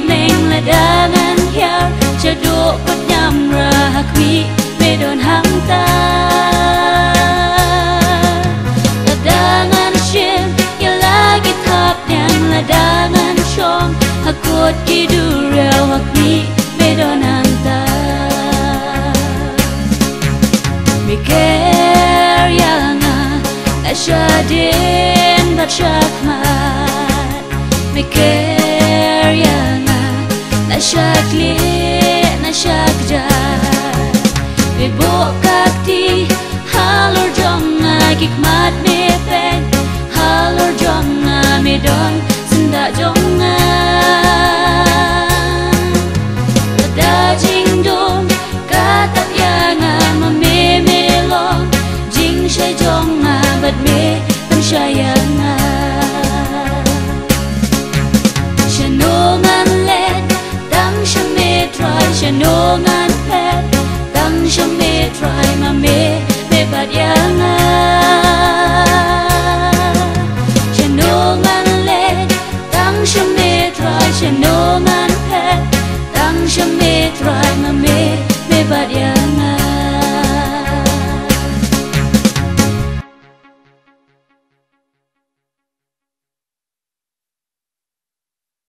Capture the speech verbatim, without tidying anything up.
Neng lada ngan hiar shaduh pat niamra ha khmih me don hangta. Lada ngan shim ïa la ki thapniang, lada ngan shong ha kut ki duriaw ha khmih me don hangta. Me care ïa nga na shadien bad shakhmat. Me care ïa nga na shaklieh na shakjat. Me buh ka kti halor jong nga, ki khmat me peit halor jong nga, me don syndah jong nga. Lada jingdum ka tad ïa nga, ma me me long jingshai jong nga bad me pynshai ïa nga. Shano ngan leit tang sha me Trai, shano ngan phet tang sha me Trai, ma me me bat ïa nga. Shano ngan leit tang sha me Trai, shano ngan